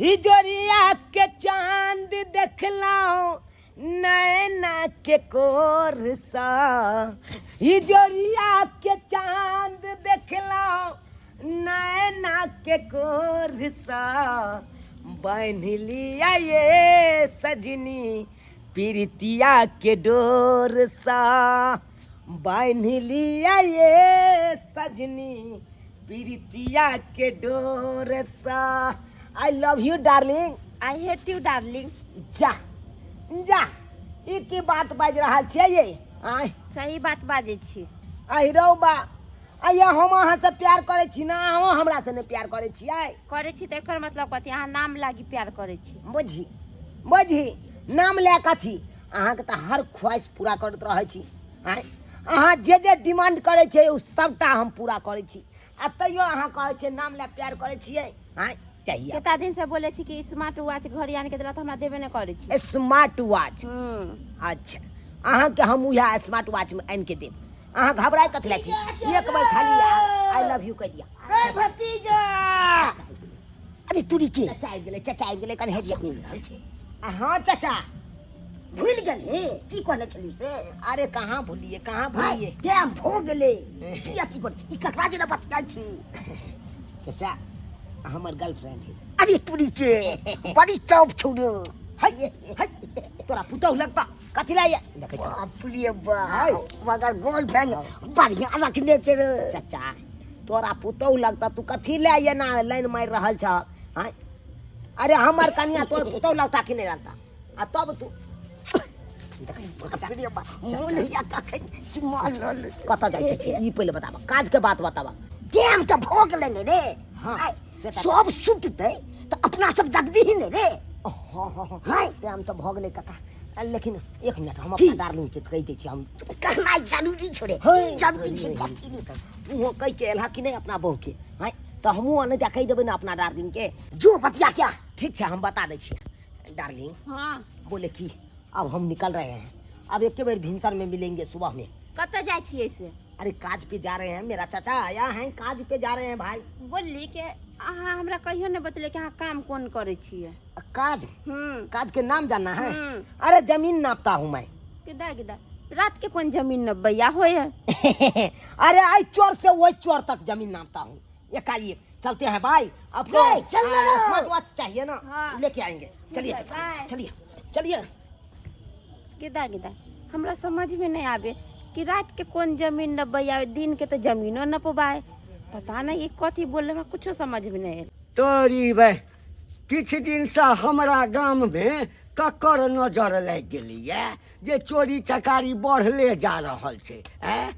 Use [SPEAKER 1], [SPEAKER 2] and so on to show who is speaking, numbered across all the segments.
[SPEAKER 1] हिजोरिया के चांद देखलाओ नैना के कोर सा, हिजोरिया के चांद देखलाओ नैना के कोर सा, बान्हि लिया ये सजनी प्रीतिया के डोर सा, बान्हि लिया ये सजनी प्रीतिया के डोर सा। I love you darling.
[SPEAKER 2] I hate you darling.
[SPEAKER 1] जा जा, ई की बात बाजि रहल छियै ये? आँय?
[SPEAKER 2] सही बात बाजै छी।
[SPEAKER 1] आहि रौ बा, आइया हम अहाँ से प्यार करै छी ना, अहाँ हमरा से नहि प्यार करै छियै?
[SPEAKER 2] करै छी तऽ एकर मतलब कथी? अहाँ नाम लागी प्यार करै छी?
[SPEAKER 1] बुझी बुझी, नाम लए कथी, अहाँके तऽ हर ख्वाहिश पूरा करैत रहै छी। आँय, अहाँ जे जे डिमांड करै छियै ओ सभटा हम पूरा करै छी, आ तैयो अहाँ कहै छियै नाम लए प्यार करै छियै। आँय, चाहिए
[SPEAKER 2] केता दिन से बोले छी कि स्मार्ट वॉच घड़ी आनि के देला तऽ हमरा देबे नहि करै छी।
[SPEAKER 1] Smart watch? अच्छा, अहाँके हम उएह स्मार्ट वॉच में आनि के देब, अहाँ घबराए कथी लए छी? एक बार खाली I love you कहि दिअ।
[SPEAKER 3] ए भतीजा,
[SPEAKER 1] अरे तुरी के चाचा आबि गेलै, चाचा आबि गेलै, कनि हेजिया। हाँ चाचा,
[SPEAKER 3] भूलि गेलही की कहने छली से?
[SPEAKER 1] अरे कहाँ भूलिए, कहाँ भूलिए,
[SPEAKER 3] टाइम भो गेलै। की अथी कर, ई ककरा जेना बतियाइ छी?
[SPEAKER 1] चाचा, हमर गर्लफ्रेंड है।
[SPEAKER 3] अरे तुरी के, बड़ी चौप छौ रे।
[SPEAKER 1] है है, तोरा पुतहु लगता कथी ला? देखै छी।
[SPEAKER 3] बाप रे बाप, मगर गर्लफ्रेंड बढ़िया रखने छै रे।
[SPEAKER 1] चाचा, तोरा पुतहु लगता, तू कथी ले एना लाइन मारि रहल छह? आँय, अरे हमर कनिया तोर पुतहु लगता कि नहि लगता? आ तब तू
[SPEAKER 3] मोन होइया कखन चुम्मा लऽ ले।
[SPEAKER 1] कतऽ जाइ छी ई पहिले बताबऽ, काज के बात बताबऽ।
[SPEAKER 3] टाइम तऽ भऽ गेलै ने रे?
[SPEAKER 1] हाँ,
[SPEAKER 3] आइ,
[SPEAKER 1] से तऽ-
[SPEAKER 3] सब सुततै तऽ अपना सब जगबीही ने रे?
[SPEAKER 1] हाँ हाँ हाँ।
[SPEAKER 3] हाँ।
[SPEAKER 1] टाइम तऽ भऽ गेलै काका, लेकिन एक मिनट, हम
[SPEAKER 3] की?
[SPEAKER 1] अपना डार्लिंग के कहि दै छी हम।
[SPEAKER 3] कहनाइ जरूरी छौ रे।
[SPEAKER 1] हाँ।
[SPEAKER 3] ई जरूरी छै कथी नहि कर।
[SPEAKER 1] तू कहि के एलहा कि नहि अपना बहू के? हाँ, तऽ हमहूँ नहि कहि देबै ने अपना डार्लिंग के।
[SPEAKER 3] जो बतिया क्या।
[SPEAKER 1] ठीक छै, हम बता दै छियै डार्लिंग।
[SPEAKER 2] हाँ।
[SPEAKER 1] बोले कि अब हम निकल रहे हैं, अब एक बेर भिनसर में मिलेंगे सुबह में।
[SPEAKER 2] कतऽ जाइ छियै से?
[SPEAKER 1] अरे काज पे जा रहे हैं, मेरा चाचा आया है, काज पे जा रहे हैं भाई।
[SPEAKER 2] बोलली कि अहाँ हमरा कहियो नहि बतले कि अहाँ काम कोन करै छियै।
[SPEAKER 1] काज?
[SPEAKER 2] हम्म।
[SPEAKER 1] काज के नाम जानना है?
[SPEAKER 2] हम्म।
[SPEAKER 1] अरे जमीन नापता हूँ मैं।
[SPEAKER 2] किदा किदा, रात के कोन जमीन नपबैया होय है?
[SPEAKER 1] अरे आई चोर से वही चोर तक जमीन नापता हूँ। एकाएक चलते हैं भाई, अब तो
[SPEAKER 3] नहीं, चल ना।
[SPEAKER 1] स्मार्ट वॉच चाहिए ना?
[SPEAKER 2] हाँ।
[SPEAKER 1] लेके आएंगे, चलिए।
[SPEAKER 2] है, बाय।
[SPEAKER 1] चलिए चलिए।
[SPEAKER 2] गिदा गिदा, हमरा समझ में नहीं आवे कि रात के कोन जमीन नपबैया, दिन के तो जमीनो नपबाए। पता नहीं ये कथी बोले, हमरा कुछो समझ में नहीं आयल।
[SPEAKER 4] तोरी भाई, किछु दिनसँ हमरा गाममे ककर नजर लागि गेलैए जे चोरी चकारी बढ़ले जा रहल छै? आँय,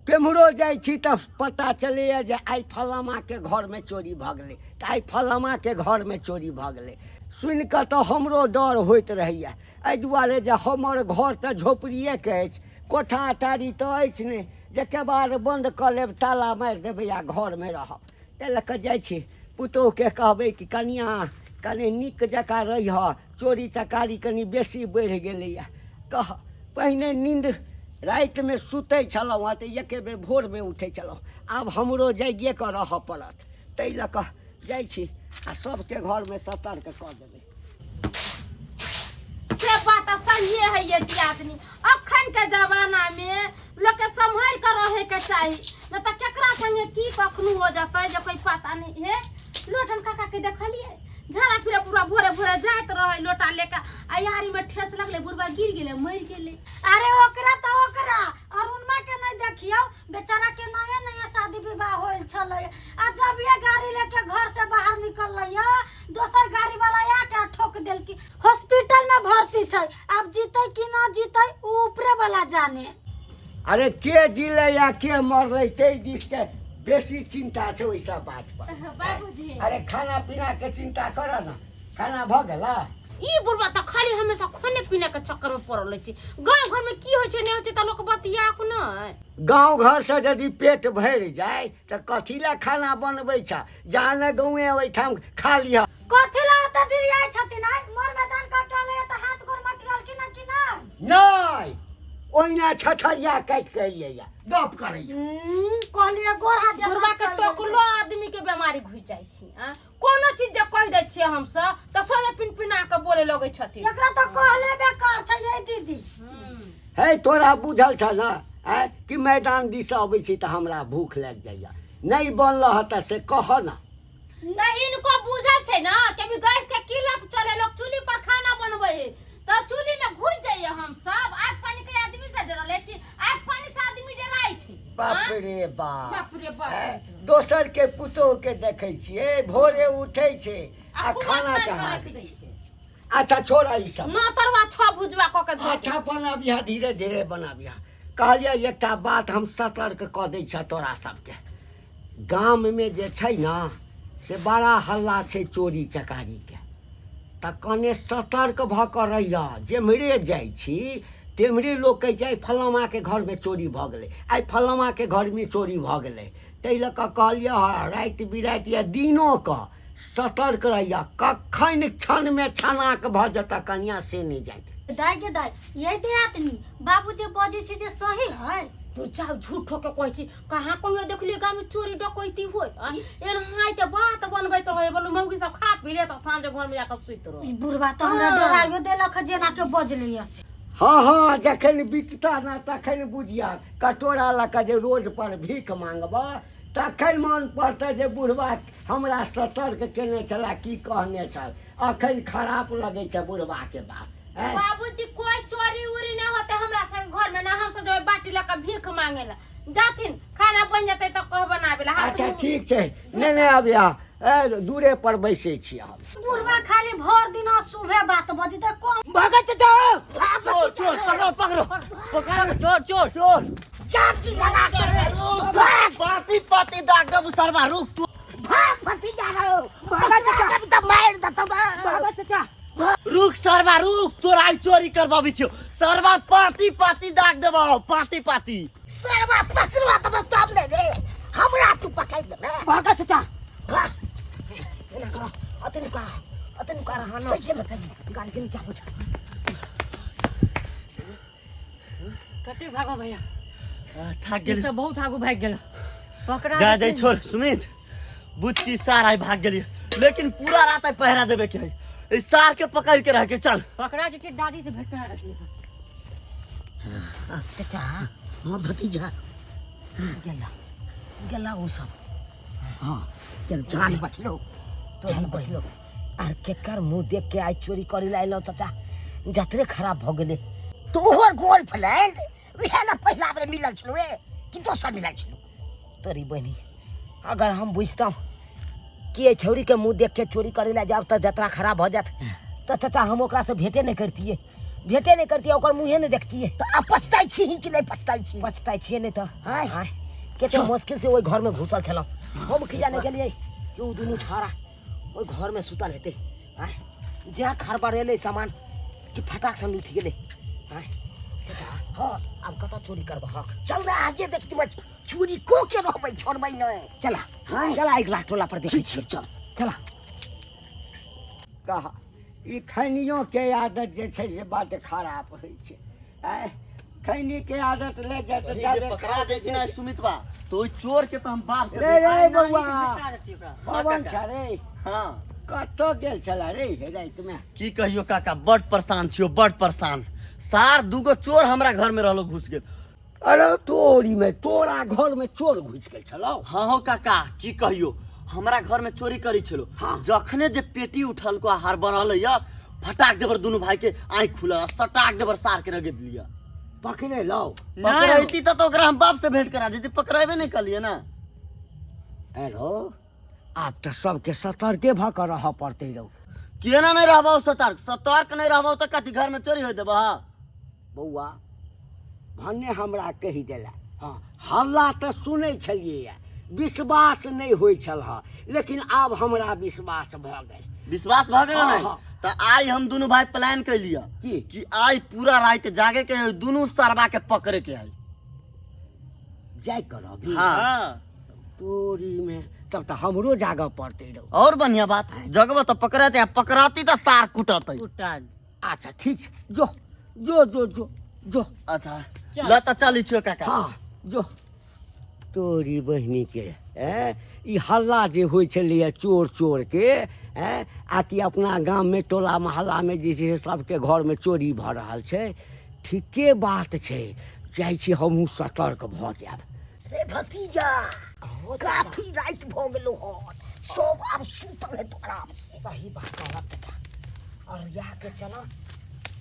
[SPEAKER 4] केम्हरो जाइ छी तऽ पता चलैए जे आइ फलामाके घरमे चोरी भऽ गेलै, तऽ आइ फलामाके घरमे चोरी भऽ गेलै। सुनि कऽ तऽ हमरो डर होइत रहैए, एहि दुआरे जे हमर घर तऽ झोपड़िएके अछि, कोठा अटारी तऽ अछि नहि जे केबाड़ बन्द कऽ लेब, ताला मारि देबै आ घरमे रहब। ताहि लऽ कऽ जाइ छी, पुतोहुके कहबै कि कनिआँ, कनि नीक जकाँ रहिहऽ, चोरी चकारी कनि बेसी बढ़ि गेलैए। कह, पहिने नींद रातिमे सुतै छलहुँ हँ तऽ एके बेर भोरमे उठै छलहुँ, आब हमरो जागिए कऽ रहऽ पड़त। ताहि लऽ कऽ जाइ छी आ सबके घरमे सतर्क कऽ देबै।
[SPEAKER 2] से बात तऽ सहिए है ये दियादनी, अखन के जमाना में लोग के सम्हार के रहे के चाही, न तऽ केकरा संगे की कखनो हो जतै जे कोई पता नहीं है। लोटन काका के देखलिए झाड़ा फिरे पूरा भोरे भोरे जाइत रहे लोटा लेके, आ यारी में ठेस लगले, बुढ़बा गिर गेले, मर गेले।
[SPEAKER 5] अरे ओकरा तऽ ओकरा, अरुणमा के नहीं देखियौ, बेचारा के नया नया शादी विवाह होल छलै, आ जब ये गाड़ी लेके घर से बाहर निकललै, दोसर गाड़ी वाला आके ठोक देलकी, हॉस्पिटल में भर्ती छै। आब जीतै कि ना जीतै उ ऊपरे वाला जाने।
[SPEAKER 4] अरे के जीलै या के मरलै ताहि दिसके बेसी चिंता छै ओहि सब बात पर।
[SPEAKER 2] बाबूजी।
[SPEAKER 4] अरे खाना पीना के चिंता कर ना, खाना भऽ गेला?
[SPEAKER 2] ई बुढ़बा तऽ खाली हमेशा खाने पीने के चक्कर में पड़ल रहै छै। गाँव घर में की होइ छै नहि होइ छै तऽ लोक बतियाक नहि।
[SPEAKER 4] गाँव घरसँ यदि पेट भरि जाय तऽ कथी लए खाना बनबै छ? जहाँ ने गाँवे ओहिठाम खा लिह।
[SPEAKER 5] कथी ला ओतऽ डिरियाइ छथिन? आइ मोर मैदान कऽ के अलै तऽ हाथ गोर मटरल कि ना कि ना?
[SPEAKER 4] नहि, ओहिना छछरिया काटि के एलियै या गप करैया।
[SPEAKER 5] कहलिए गोर हाथ देखा
[SPEAKER 2] बुढ़वा के
[SPEAKER 5] चल गेल।
[SPEAKER 2] टोकलो आदमी के बीमारी घुस जाइ छी आ कोनो चीज जे कहि दै छियै हमसब तऽ सोझे पिनपिना के बोले लगै छथिन।
[SPEAKER 5] एकरा तऽ कहले बेकार छै ये दीदी।
[SPEAKER 4] हे तोरा बुझल छ ने आँय कि मैदान दिस अबै छी तऽ हमरा भूख लागि जाइया, नहि बनल ह तऽ से कह ना।
[SPEAKER 2] तऽ हिनको बुझल छै ना कि अभी गैस के किल्लत चले, लोग चूल्ही पर खाना बनबै है तऽ चूल्ही में घुस जाइए हम सब। आग पानी के आदमी से डरल है कि आग पानी से आदमी डराइ छै?
[SPEAKER 4] बाप
[SPEAKER 2] आँ?
[SPEAKER 4] रे बाप,
[SPEAKER 2] बाप रे बाप।
[SPEAKER 4] दोसर के पुतोह के देखै छियै भोरे उठै छै आ
[SPEAKER 2] खूब
[SPEAKER 4] खाना
[SPEAKER 2] अच्छा
[SPEAKER 4] चढ़ा
[SPEAKER 2] रखि
[SPEAKER 4] दै
[SPEAKER 2] दै
[SPEAKER 4] छै।
[SPEAKER 2] छै।
[SPEAKER 4] अच्छा छोड़ ई सब।
[SPEAKER 2] ना तरवा छह भुजवा कऽ के धऽ
[SPEAKER 4] अच्छा बनाबिहा, धीरे धीरे बनाबिहा। कहलियै एकटा बात हम सतर्क कऽ दै छियह तोरा सबके, गाममे जे छै ने से बड़ा हल्ला छै चोरी चकारीके, तऽ कने सतर्क भऽ कऽ रहिह। जेम्हरे जाइ छी तेम्हरे लोक कहै छै आइ फलामाके घरमे चोरी भऽ गेलै, आइ फलामाके घरमे चोरी भऽ गेलै। ताहि लऽ कऽ कहलियै हँ, राति बिराति या दिनो कऽ सतर्क रहिह, कखन क्षणमे छनाक भऽ जेतऽ कनिया से नहि जानि।
[SPEAKER 5] दाइ गे दाइ, ये दियादनी बाबू जे बजै छै जे सही है?
[SPEAKER 2] तू जाउ झूठो के कहै छी, कहाँ कहियो देखलियै गाम में चोरी डकैती होय? एनाहिते बात बनबैत रहै, बोलू मौगी सब खा पी ले तऽ साँझ घर में जाकऽ सुति रह।
[SPEAKER 5] ई बुढ़वा तऽ हमरा
[SPEAKER 2] हाँ।
[SPEAKER 5] डराइयो देलक जेना के बजलै से।
[SPEAKER 4] हँ हँ, जखन बितता ना तखन बुझिया, कटोरा लऽ कऽ जे रोड पर भीख मांगबह तखन मन पड़तै जे बुढ़वा हमरा सतर्क केने छला, की कहने छल। अखन खराप लगै छै बुढ़वा के बात। आँय?
[SPEAKER 2] बाबूजी कोई चोरी उरी नहीं होते हमरा संग घर में ना, हम सब जेबै बाटी लऽ कऽ भीख मांगे ला, जाथिन खाना बन जेतै तऽ कह बनाबे ला। हाथ
[SPEAKER 4] अच्छा
[SPEAKER 2] मुँह-
[SPEAKER 4] ठीक छै, नहि नहि अबिया, ए, दूरे पर बैसै छी हम।
[SPEAKER 5] बुढ़वा खाली भर दिन सुबह बात बजते कम।
[SPEAKER 1] भागो चाचा,
[SPEAKER 6] चोर चोर पकड़ो पकड़ो पकड़ो, चोर चोर चोर।
[SPEAKER 3] चाची लगा के
[SPEAKER 6] पाती पाती दाग दबू सरवा, रुक तू।
[SPEAKER 3] भाग भतीजा रहो,
[SPEAKER 1] भागो चाचा।
[SPEAKER 3] तो मार दत।
[SPEAKER 1] भागो चाचा।
[SPEAKER 6] रुक सरवा रुक, तोरा आइ चोरी करबाबी छियो सरवा, पाती पाती दाग देबो, पाती पाती।
[SPEAKER 3] सरवा पकड़वा तब तब ने रे, हमरा तू पकड़ ले।
[SPEAKER 1] भागो चाचा।
[SPEAKER 3] भाग।
[SPEAKER 1] एना करो, अतन का अतन का रहा ना।
[SPEAKER 3] सही में कह।
[SPEAKER 1] गाड़ी के नीचा हो जा।
[SPEAKER 7] कते भागो भैया?
[SPEAKER 6] थाक गेली।
[SPEAKER 7] सब बहुत आगू भागि गेल, पकड़ा
[SPEAKER 6] जा दे
[SPEAKER 7] जेतै।
[SPEAKER 6] छोड़ सुमित, बुचकी सार आइ भाग गेली, लेकिन पूरा रात आइ पहरा देबे के है, इस सार के पकड़ के रह के चल।
[SPEAKER 7] पकड़ा जेतै दादी से भेट करा देतै।
[SPEAKER 1] चाचा।
[SPEAKER 3] हाँ भतीजा।
[SPEAKER 1] गेला गेला वो सब।
[SPEAKER 3] हाँ चल, जान बचलो।
[SPEAKER 1] तो हम बचलो। आर केकर मुंह देख के आइ चोरी करी ला एलो चाचा? जतरे खराब भ गेले।
[SPEAKER 3] तोहर गोल फ्रेंड वएह ना पहिला बेर मिलल छलो रे कि दोसर मिलल छलो?
[SPEAKER 1] तोरी बहनी, अगर हम बुझतहुँ कि एहि छौड़ी के मुंह देख के चोरी करे ला जाब तऽ जतरा खराब भ जात, तऽ चाचा हम ओकरा से भेटे नहीं करतिए, भेटे नहीं करतिए, ओकर मुँहे नहीं देखतिए।
[SPEAKER 3] तऽ आब पछताइ छी कि नहि पछताइ छी?
[SPEAKER 1] पछताइ छियै नहीं तऽ।
[SPEAKER 3] आँय।
[SPEAKER 1] आँय, कते मुश्किल से ओहि घर में घुसल छलहुँ हम, की जाने गेलियै कि ओ दुनू छौड़ा ओहि घर में सुतल हेतै। आँय, जहाँ खड़बड़ेलै सामान कि फटाक से उठि गेलै। आँय चाचा।
[SPEAKER 3] हाँ।
[SPEAKER 1] आब कतऽ चोरी करबहक?
[SPEAKER 3] चल ना आगे देखती, मैं चोरी को के रहबै, छोड़बै नहि।
[SPEAKER 1] चला।
[SPEAKER 3] हाँ।
[SPEAKER 1] चला अगिला टोला पर देखै
[SPEAKER 3] ठीक
[SPEAKER 1] छियै।
[SPEAKER 3] छै चल।
[SPEAKER 1] चला।
[SPEAKER 4] कहा ई खैनियोके आदत जे छै से बड्ड खराब होइ छै। आँय, खैनीके आदत लागि जायत
[SPEAKER 6] कहीं जे
[SPEAKER 4] जाबे
[SPEAKER 6] पकड़ा जेथिन आइ सुमितबा तो ओहि चोर के तो हम बाप से
[SPEAKER 4] रे रे बौआ
[SPEAKER 7] भेटा जेतै ओकरा।
[SPEAKER 4] पवन छ रे।
[SPEAKER 6] हाँ।
[SPEAKER 4] कतऽ गेल छला रे हे रातिमे?
[SPEAKER 6] की कहियो काका, बड परेशान छियो, बड परेशान। सार दूगो चोर हमरा घर में रहलो, घुस गेल।
[SPEAKER 4] अरे तोरी में तोरा घर में चोर घुस गेल छलौ?
[SPEAKER 6] हाँ हो काका, की कहियो, हमरा घर में चोरी करी छलो।
[SPEAKER 4] हाँ।
[SPEAKER 6] जखने जे पेटी उठल को हार बनल या, फटाक देबर दुनू भाई के आँख खुलल आ सटाक देबर सार के रगेद लिया।
[SPEAKER 4] पकड़े लौ?
[SPEAKER 6] पकड़ैती तऽ ओकरा हम बाप से भेंट करा देती, पकड़ेबे नहीं कलिए ना।
[SPEAKER 4] अरे आब तऽ सबके सतर्के भऽ कऽ रहऽ पड़तै रौ।
[SPEAKER 6] केना नहीं रहबौ सतर्क? सतर्क नहीं रहबौ तऽ कथी घर में चोरी हो देबह?
[SPEAKER 4] बौआ भने हमरा कहि देला। हाँ हल्ला तऽ सुनै छलियै, विश्वास नहि होइ छल हँ, लेकिन आब हमरा विश्वास भऽ गेल।
[SPEAKER 6] विश्वास भऽ गेल?
[SPEAKER 4] हाँ,
[SPEAKER 6] नहीं
[SPEAKER 4] हाँ।
[SPEAKER 6] तऽ आइ हम दुनू भाई प्लान कैलियै
[SPEAKER 4] की?
[SPEAKER 6] कि आइ पूरा राति जागे के है, दुनू सरवा के पकड़े के है।
[SPEAKER 4] जाय कर अभी?
[SPEAKER 6] हाँ।
[SPEAKER 4] तोरी में तब तऽ हमरो जागऽ पड़तै रौ।
[SPEAKER 6] और बढ़िया बात, जगबो तऽ पकड़ते आ पकड़ाती तऽ सार कुटतै।
[SPEAKER 7] कुटा।
[SPEAKER 4] अच्छा ठीक छै, जो जो जो जो जो।
[SPEAKER 6] अच्छा ल त चलै छियो काका।
[SPEAKER 4] हाँ जो तोरी बहिनी के ए ई हल्ला जे होइ छलैए चोर चोर के ए आ कि अपना गाममे टोला मोहल्लामे जे छै से सबके घरमे चोरी भऽ रहल छै। ठीके बात छै, जाइ छी हमहूँ सतर्क भऽ जायब।
[SPEAKER 3] रे भतीजा, काफी राति भऽ गेलो हन, सब आब सुतल हेतो आराम से।
[SPEAKER 1] सही बात कहलक चाचा, और या के चला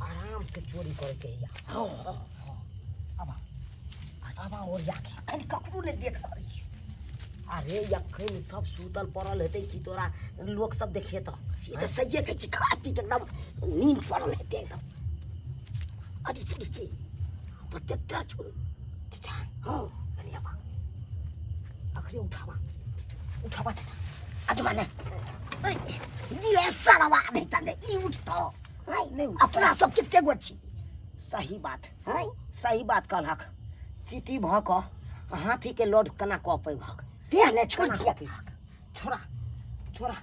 [SPEAKER 1] आराम से चोरी करे के हिया।
[SPEAKER 3] हाँ, हाँ,
[SPEAKER 1] हाँ। आबा आबा और या के
[SPEAKER 3] अखन ककरो नहि देख रहल छी।
[SPEAKER 1] अरे अखन सब सुतल पड़ल हेतै कि तोरा लोक सब देखेतौ?
[SPEAKER 3] से तऽ सहिए कहै छी, खा पी के एकदम नींद पड़ल हेतै एकदम। अरे तोरी के तो ट्रैक्टर छौ।
[SPEAKER 1] चाचा।
[SPEAKER 3] हाँ।
[SPEAKER 1] अरे आबा अखने उठावा उठावा चाचा।
[SPEAKER 3] अजमा ने ये सरवा नहीं तने ई उठतो
[SPEAKER 1] नहीं उठतो।
[SPEAKER 3] अपना सब कते गो छी।
[SPEAKER 1] सही बात
[SPEAKER 3] हैं?
[SPEAKER 1] सही बात कहलक। चीटी भऽ कऽ हाथी के लोड केना कऽ पेबहक?
[SPEAKER 3] तें ने छोड़
[SPEAKER 1] केना
[SPEAKER 3] दिया।
[SPEAKER 1] कऽ पेबहक? छोड़ा छोड़ा,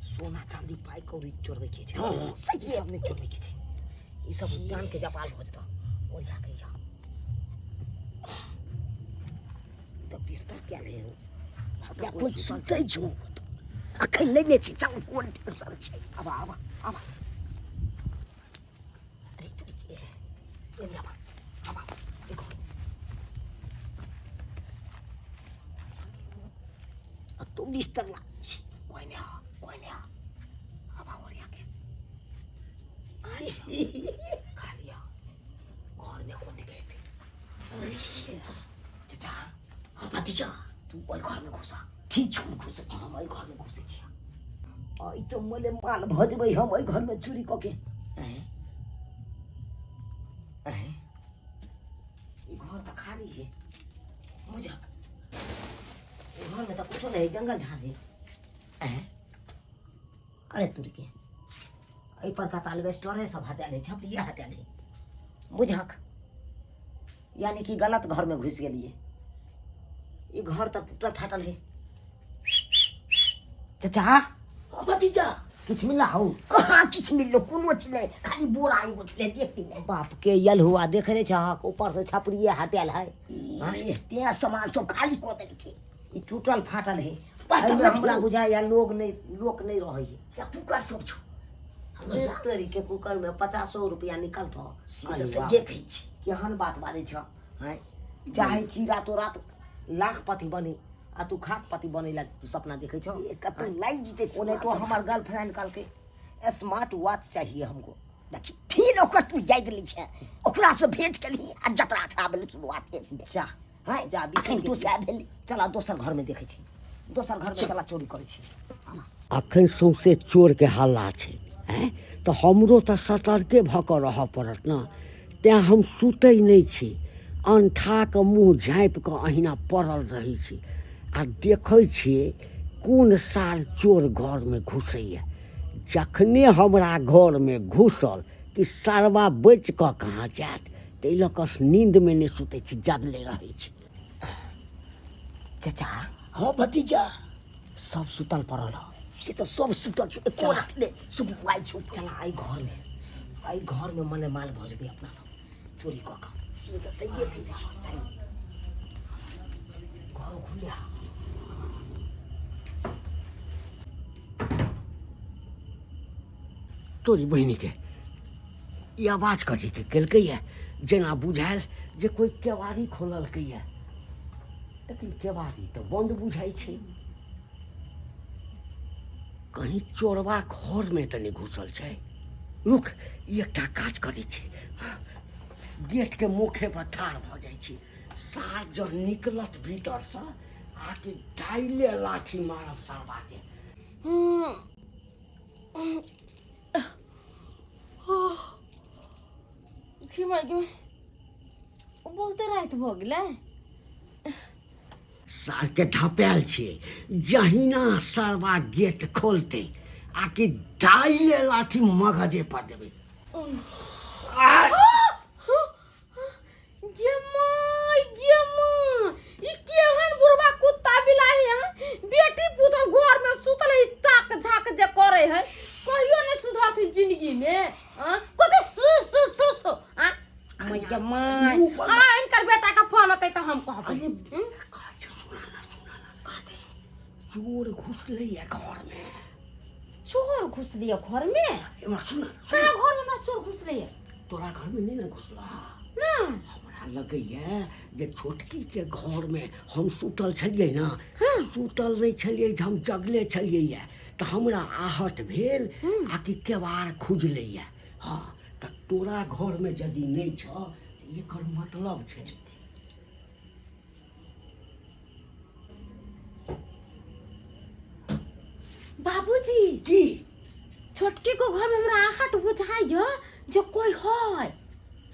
[SPEAKER 1] सोना चांदी पाइ कौड़ी चोरबै के छै।
[SPEAKER 3] हाँ, सही
[SPEAKER 1] ई सब नहि चोरबै के छै, ई सब जान के जपाल भऽ जेतौ। ओरिया के या तऽ बिस्तर क्या ले हो?
[SPEAKER 3] या कोई सुतै छौ? अखन नहि ने छै, चल कोन टेंशन छै।
[SPEAKER 1] आबा आबा आबा।
[SPEAKER 3] अरे तू के
[SPEAKER 1] एने आबा आबा देखो
[SPEAKER 3] आ तू बिस्तर लाग छै।
[SPEAKER 1] कोई नहीं आ, कोई नहीं आ। आबा ओरिया के खा लिया। घर में कौन दिखे थे चाचा?
[SPEAKER 3] हाँ भतीजा,
[SPEAKER 1] तू ओहि घर में घुसा।
[SPEAKER 3] ठीक छौ, घुसै छी।
[SPEAKER 1] हम एहि घर में घुसै छी। आई तो मले माल भऽ जेबै हम एहि घर में चोरी कऽ के। हैं? हैं? ई घर तऽ खाली है बुझक, ई घर में तऽ कुछो नहीं है, जंगल झाड़ है। हैं? अरे तुर के एहि पर का तऽ एल्बेस्टरे सब हटायल है, छपरिया हटायल है बुझक, यानी कि गलत घर में घुसि गेलियै। ई घर तऽ टूटल फाटल है। चाचा।
[SPEAKER 3] हाँ भतीजा,
[SPEAKER 1] किछु मिलला हौ?
[SPEAKER 3] कहाँ किछु मिललो, कोनो चीज नहि, खाली बोरा एगो छलै देखी नहि।
[SPEAKER 1] बाप के यल हुआ देखे नहि छहक, ऊपर से छपरिये हटायल है।
[SPEAKER 3] तें सामान सब खाली कऽ देलकै।
[SPEAKER 1] ई टूटल फाटल है।
[SPEAKER 3] बस
[SPEAKER 1] एहिमे
[SPEAKER 3] तऽ
[SPEAKER 1] हमरा बुझाइया लोग नहि, लोक नहि रहै है।
[SPEAKER 3] या कुकर सब छौ।
[SPEAKER 1] तोरी के कुकर में 50 रुपया निकलतौ।
[SPEAKER 3] से तऽ सहिए कहै छी।
[SPEAKER 1] केहन बात बाजै छह? हैं? चाहै छी रातो रात लाखपति बनी आ तू खाकपति बनै ला तू सपना देखै छौ?
[SPEAKER 3] ए, कतौ लागि जेतै
[SPEAKER 1] ओने तो
[SPEAKER 3] सामान सब।
[SPEAKER 1] हमर गर्लफ्रेंड कहलकै स्मार्ट वॉच चाहिए हमको।
[SPEAKER 3] देखी फिर ओकर तू याद लै छै, ओकरा से भेंट केलही आ जतरा खराब भेलै शुरुआत के।
[SPEAKER 1] जा
[SPEAKER 3] हैं?
[SPEAKER 1] जा,
[SPEAKER 3] अखन
[SPEAKER 1] बिसरि
[SPEAKER 3] तू सएह भेलै।
[SPEAKER 1] चला दोसर घर में देखै छी, दोसर घर में चला चोरी करै छी।
[SPEAKER 4] अखन सौंसे चोरके हल्ला छै, हैं तऽ हमरो तऽ सतर्के भऽ कऽ रहऽ पड़त ने। तेँ हम सुतै नहि छी, अनठा कऽ मुँह झाँपि कऽ अहिना पड़ल रहै छी आ देखै छियै कोन सार चोर घरमे घुसैए। जखने हमरा घरमे घुसल कि सरबा बचि कऽ कहाँ जायत, ताहि लऽ कऽ नीन्दमे नहि सुतै छी, जगले रहै छी।
[SPEAKER 1] चाचा।
[SPEAKER 3] हाँ भतीजा,
[SPEAKER 1] सब सुतल पड़ल ह।
[SPEAKER 3] से तऽ सब सुतल छौ, एको रात नहि सुतुआइ छौ।
[SPEAKER 1] चला एहि घर में, एहि घर में मने माल भऽ जेतै अपना सब चोरी कऽ कऽ।
[SPEAKER 3] से तऽ सहिए कहै छी।
[SPEAKER 1] सही घर खुले।
[SPEAKER 4] तोरी बहिनीके ई आवाज कथीके केलकैए? जेना बुझायल जे कोइ केवाड़ी खोललकैए, लेकिन केवाड़ी तऽ बन्द बुझाइ छै। कहीं चोरबा घरमे तऽ नहि घुसल छै? रुक, ई एकटा काज करै छी, गेटके मुखे पर ठाढ़ भऽ जाइ छी। सार जँ निकलत भीतरसँ आकि डाइले लाठी मारब सरबाके।
[SPEAKER 2] घिमाइ घिमाइ बहुते राति भऽ गेलै।
[SPEAKER 4] सारके धपायल छियै, जहिना सरबा गेट खोलतै आकि डाइले लाठी मगजे पर देबै।
[SPEAKER 2] गे माय गे माय, ई केहन बुढ़बा कुत्ता बिलाइ है? बेटी पुतोह घर में सुतल है, ताक झाक जे करे है, कहियो नहीं सुधरथिन जिंदगी में। हाँ? कथी सु सु सु सु, हाँ? मैया my, आ इनकर ओकर बेटा के फोन अतै तऽ हम कहबै।
[SPEAKER 4] अरे कहै छै, सुना ना, सुना ना, चोर घुसलैया घर में।
[SPEAKER 2] चोर घुसलिए घर में?
[SPEAKER 4] एम्हर सुन।
[SPEAKER 2] कहाँ घर में हमरा चोर घुसलिए?
[SPEAKER 4] तोरा घर में नहीं ना घुसला?
[SPEAKER 2] ना।
[SPEAKER 4] हमरा लगैया जे छोटकी के घर में हम सुतल छलियै ना, सुतल नहीं छलियै, जे हम जगले छलियै, तऽ हमरा आहट भेल आ कि केवाड़ खुजलैया। हाँ, तऽ तोरा घर में यदि नहीं छ, एकर मतलब छै।
[SPEAKER 2] बाबूजी।
[SPEAKER 4] की?
[SPEAKER 2] छोटकी को घर में हमरा आहट बुझाइय जे कोई है।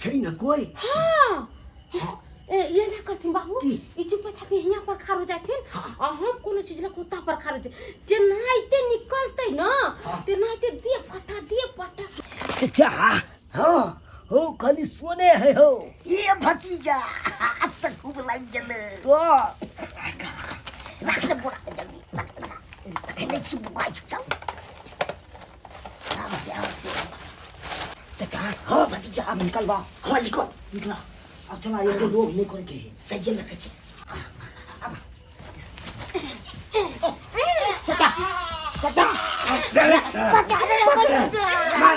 [SPEAKER 4] छै ना कोई?
[SPEAKER 2] हाँ। ए, ये ना करथिन बाबू,
[SPEAKER 4] की?
[SPEAKER 2] ई चुप छापी हियां पर खारो जाथिन
[SPEAKER 4] हाँ।
[SPEAKER 2] आ हम कोनो चीज लऽ कुत्ता पर खारो जाथिन, जे नाइते निकलतै ना ते नाइते दे फटा दे फटा।
[SPEAKER 1] चचा।
[SPEAKER 3] हाँ।
[SPEAKER 1] हो खाली सोने है हो।
[SPEAKER 3] ये भतीजा आज तक खूब लाग गेलै।
[SPEAKER 1] तो
[SPEAKER 3] राख ले बोरा जल्दी, रख ले। अखन छी बुकाइ छी, चल आराम से, आराम से।
[SPEAKER 1] चचा।
[SPEAKER 3] हाँ भतीजा।
[SPEAKER 1] अब निकल बा।
[SPEAKER 3] हाँ निकल।
[SPEAKER 1] निकला अब, चला, ये तो लोग नहीं करे के
[SPEAKER 3] सही में कहै छी।
[SPEAKER 1] चचा, चचा।
[SPEAKER 4] मार।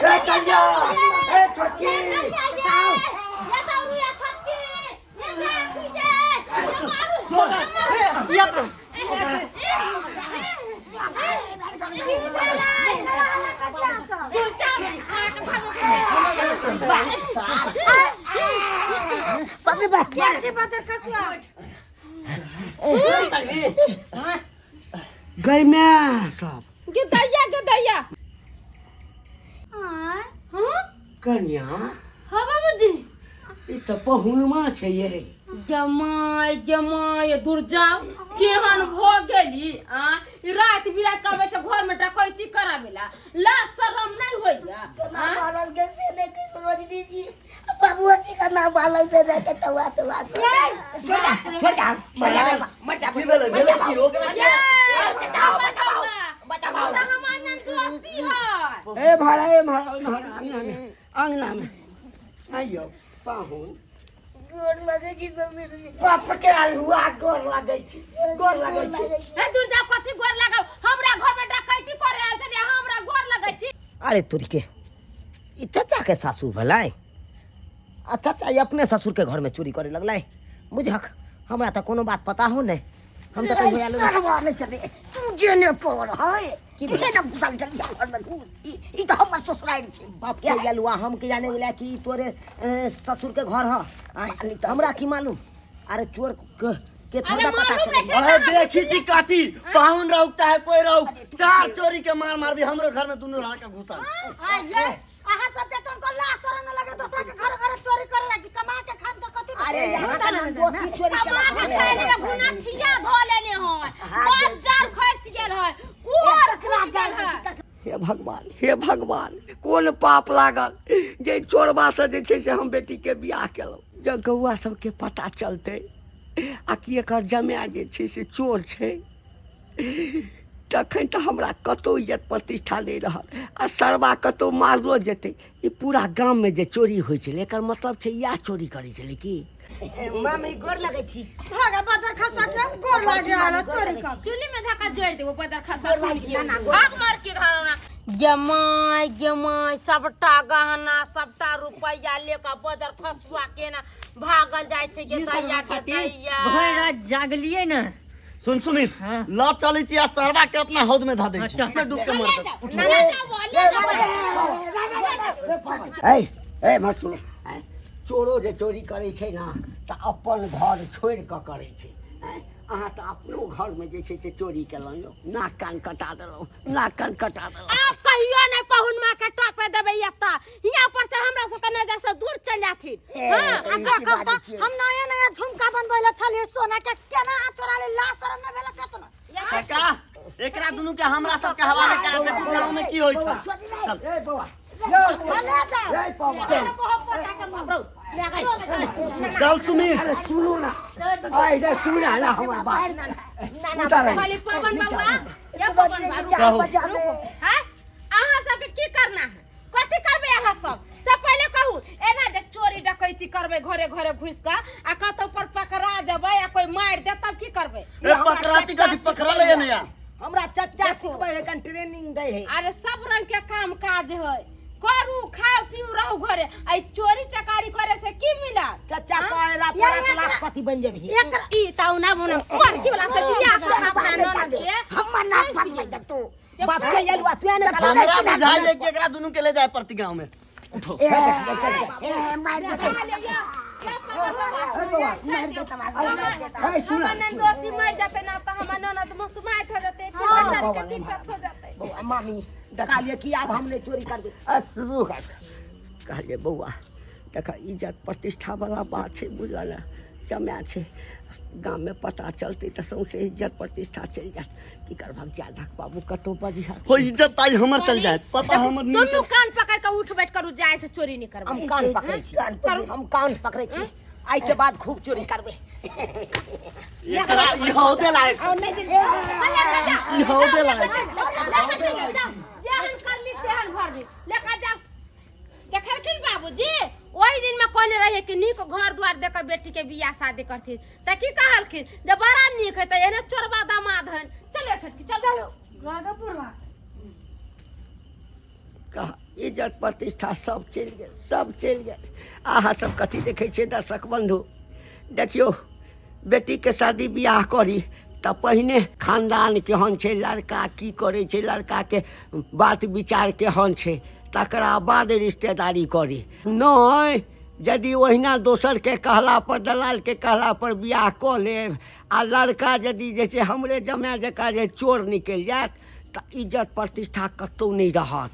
[SPEAKER 4] ए चल जा, ए छोटकी।
[SPEAKER 2] ये जाऊ या छोटकी, ये जा खुजे, ये मारू।
[SPEAKER 6] चोर या पर।
[SPEAKER 3] बाप रे बाप।
[SPEAKER 7] चोरी करबी? हाँ?
[SPEAKER 4] गई मैं सब।
[SPEAKER 2] गे दैया, गे दैया।
[SPEAKER 5] आँय?
[SPEAKER 2] हाँ।
[SPEAKER 4] कन्या।
[SPEAKER 2] हाँ बाबूजी।
[SPEAKER 4] ई तऽ पहुनमा छै ये।
[SPEAKER 2] जमाय जमाय दुर्जा केहन भ गेली आ? ई राति बिराति के आबै छै घर में डकैती कराबेला, लाज शरम नहीं होइया? आ?
[SPEAKER 3] बालल के से नहीं कि सरोजनी जी, बाबूजी का नाम बालल से रहते तवा तवा।
[SPEAKER 1] छोड़ जा, मर जा, मर जा।
[SPEAKER 6] की भेलै? भेलै की ओकरा?
[SPEAKER 2] ये, बचाओ, बचाओ, बचाओ, तऽ हमर नन दोषी है।
[SPEAKER 4] ए भाड़ा, ए भाड़ा, ए भाड़ा, अंगना में, अंगना में आइयो पाहुन।
[SPEAKER 3] गोर लगे छी ससुर जी।
[SPEAKER 4] बाप के अल्हुआ, गोर लगै छी, गोर लगै छी।
[SPEAKER 2] ए दुर्जा, कथी गोर लगाउ? हमरा घर में डकैती करे आयल छलियै, अहाँ हमरा गोर लगै छी?
[SPEAKER 1] अरे तोरी के, ई चचा के सासुर भेलै आ चचा ई अपने ससुर के घर में चोरी करे लगलै। बुझक, हमरा तऽ कोनो बात पता हो नहीं, हम तऽ कहियो आयल नहि।
[SPEAKER 3] सरवा नहीं करे तू, जे ने कर है
[SPEAKER 1] की
[SPEAKER 3] की ने घुसल चल घर में घुस, ई ई तऽ हमर ससुराल छै।
[SPEAKER 1] बाप के आयल हुआ, हम के जाने गेला कि ई तोरे ससुर के घर ह। आँय, हमरा की मालूम? अरे चोर के
[SPEAKER 2] अरे
[SPEAKER 1] थोड़ा पता
[SPEAKER 2] मालूम
[SPEAKER 1] चले।
[SPEAKER 2] नहीं छै।
[SPEAKER 6] अरे देखी थी काती पाहुन रौकता है कोई रौक, चार चोरी के मार मार भी हमरो घर में दुनू लड़का घुसल।
[SPEAKER 5] आइए अहाँ सबके तुमको लाज शरम न लगे, दोसरा के घर घर चोरी करे ला जी? कमा के खान के कथी?
[SPEAKER 1] अरे यहाँ का दोषी चोरी
[SPEAKER 2] कमा के
[SPEAKER 1] केलक।
[SPEAKER 2] खाय ले भुना ठिया धो लेने हय, बाजार खसि गेल हय, कुआर खुलि गेल हय।
[SPEAKER 4] हे भगवान, हे भगवान, कोन पाप लागल जे चोरबा से जे छै से हम बेटी के बियाह केलहुँ? जब गौआ सबके पता चलतै आ कि एकर जमाए जे छै से चोर छै, तखन तऽ हमरा कतहु इज्जत प्रतिष्ठा नहि रहल आ सरबा कतहु मारलो जेतै। ई पूरा गाममे जे चोरी होइ छलै, एकर मतलब छै इएह चोरी करै छलै की?
[SPEAKER 1] मामी, गोर लगै छी।
[SPEAKER 5] भागा बाजार खसा के गोर लागे आला चोरी कर।
[SPEAKER 2] चुल्ली में धक्का जोड़ देबो बदर खसा भाग मार के धारणा। जमाय जमाय, सबटा गहना सबटा रुपैया लेके बजर खसुआ के ना भागल जाइ छै के
[SPEAKER 7] ई सब
[SPEAKER 2] दैया के
[SPEAKER 7] खातिर
[SPEAKER 2] दैया।
[SPEAKER 7] भरि रात जागलियै ने।
[SPEAKER 6] सुन सुमित।
[SPEAKER 7] हाँ।
[SPEAKER 6] लऽ चलै छी आ सरवा के अपना हौद में धऽ दै छी।
[SPEAKER 7] अच्छा।
[SPEAKER 6] में डूब के मर
[SPEAKER 2] ले
[SPEAKER 6] जेतै।
[SPEAKER 2] जाओ, ले जाओ, ले जाओ।
[SPEAKER 4] ए ए मर सुन, चोरो जे चोरी करै छै ने तऽ अपन घर छोड़ि कऽ करै छै। आँय, अहाँ तऽ अपनो घरमे जे छै से चोरी केलहुँ यौ, नाक कान कटा देलहुँ, नाक कान कटा देलहुँ।
[SPEAKER 2] आब कहियो नहि पहुन माँ के टपे देबै एतऽ, हियाँ पर से हमरा सबके नजर से दूर चल जाथिन। हाँ।
[SPEAKER 3] ई
[SPEAKER 5] आ
[SPEAKER 3] की
[SPEAKER 5] देखब
[SPEAKER 3] बाजै
[SPEAKER 5] तऽ
[SPEAKER 3] छियै?
[SPEAKER 5] हम नया नया झुमका बनबै लए छलियै सोना के, केना अहाँ चोरा ले? लाज शरम नहि भेल केतनो?
[SPEAKER 6] काका, एकरा दुनू के हमरा सबके हवाले करा दे, गाँव में की होइ छै।
[SPEAKER 3] चल।
[SPEAKER 4] ए बौआ।
[SPEAKER 5] ले जाओ।
[SPEAKER 4] ए बौआ।
[SPEAKER 6] चल सुमित।
[SPEAKER 4] अरे सुनू ना, आइ रे, सुना ना हमर बात, उतार।
[SPEAKER 2] खाली पवन बबुआ, ये पवन बाबू।
[SPEAKER 6] कहू।
[SPEAKER 2] हाँ, की करना है कथी करबै अहाँ सब से पहिले कहू एना जे चोरी डकैती करबै घरे घरे घुसि कऽ आ कतौ पर पकड़ा जेबै आ कोई मारि देत तब की करबै
[SPEAKER 6] ए पकड़ाती कथी पकड़ा ले ने यार
[SPEAKER 1] हमरा चचा
[SPEAKER 2] देखो।
[SPEAKER 1] सिखबै है कन ट्रेनिंग दै है
[SPEAKER 2] अरे सब रंग के काम काज है करू खाओ पीऊ रहू घरे आई चोरी चकारी करे से की मिलत
[SPEAKER 1] चचा कहे रात
[SPEAKER 5] या
[SPEAKER 1] रात
[SPEAKER 5] एकरा-
[SPEAKER 1] लाखपति बन जेबही
[SPEAKER 2] ई ताऊ ना बोना कोन की वाला से बियाह कर अपना ननद के
[SPEAKER 3] हमर ना फसबै त तू
[SPEAKER 1] बाप के यलुआ तू ने
[SPEAKER 3] तू
[SPEAKER 6] हमरा बुझाइ है कि एकरा दुनू के ले जाए पड़ती गांव में उठो
[SPEAKER 3] ए ए मार दे मार दे तमाशा मार दे
[SPEAKER 4] ए, सुन,
[SPEAKER 2] हमर ननदोसी मर जेतै ना तऽ हमर ननद मसुमाइत हो जेतै फिर बच्चा के दिक्कत हो जेतै
[SPEAKER 1] बौआ मामी कहलिए कि आब हम नहि चोरी करबै
[SPEAKER 4] आ, रुक आ। कहलियै बौआ देख इज्जत प्रतिष्ठा वाला बात छै बुझल ने जमाए छै गाममे पता चलतै तऽ सौंसे इज्जत प्रतिष्ठा चलि जायत की करबहक जा धक बाबू कतहु बजिह
[SPEAKER 6] हो इज्जत ताई हमर चल जाए पता हमर नींद
[SPEAKER 2] दुनू कान पकड़ के उठ बैठ करू जाय से चोरी नहीं करबै
[SPEAKER 1] हम कान पकड़ै छी हम कान पकड़ै छी आइ के बाद खूब चोरी करबै
[SPEAKER 6] एकरा ई हौदे लायक ई हौदे लायक
[SPEAKER 2] जेहन करली तेहन भरली लेकर जाओ देखलखिन बाबूजी ओहि दिन में कहने रहिए कि नीक घर द्वार देख के बेटी के बियाह शादी करथिन तऽ की कहलखिन जे बड़ा नीक है तऽ एने चोरबा दामाद हन चलो छोटकी चलो
[SPEAKER 5] गागापुरवा
[SPEAKER 4] कह इज्जत प्रतिष्ठा सब चलि गेल सब चलि गेल अहाँ सब कथी देखै छियै दर्शक बन्धु देखियौ बेटीके शादी बियाह करी तऽ पहिने खानदान केहन छै लड़का की करै छै लड़काके बात विचार केहन छै तकरा बाद रिश्तेदारी करी नहि यदि ओहिना दोसरके कहलापर दलालके कहलापर बियाह कऽ लेब आ लड़का यदि जे छै हमरे जमाए जकाँ जे चोर निकलि जायत तऽ इज्जत प्रतिष्ठा कतहु नहि रहत।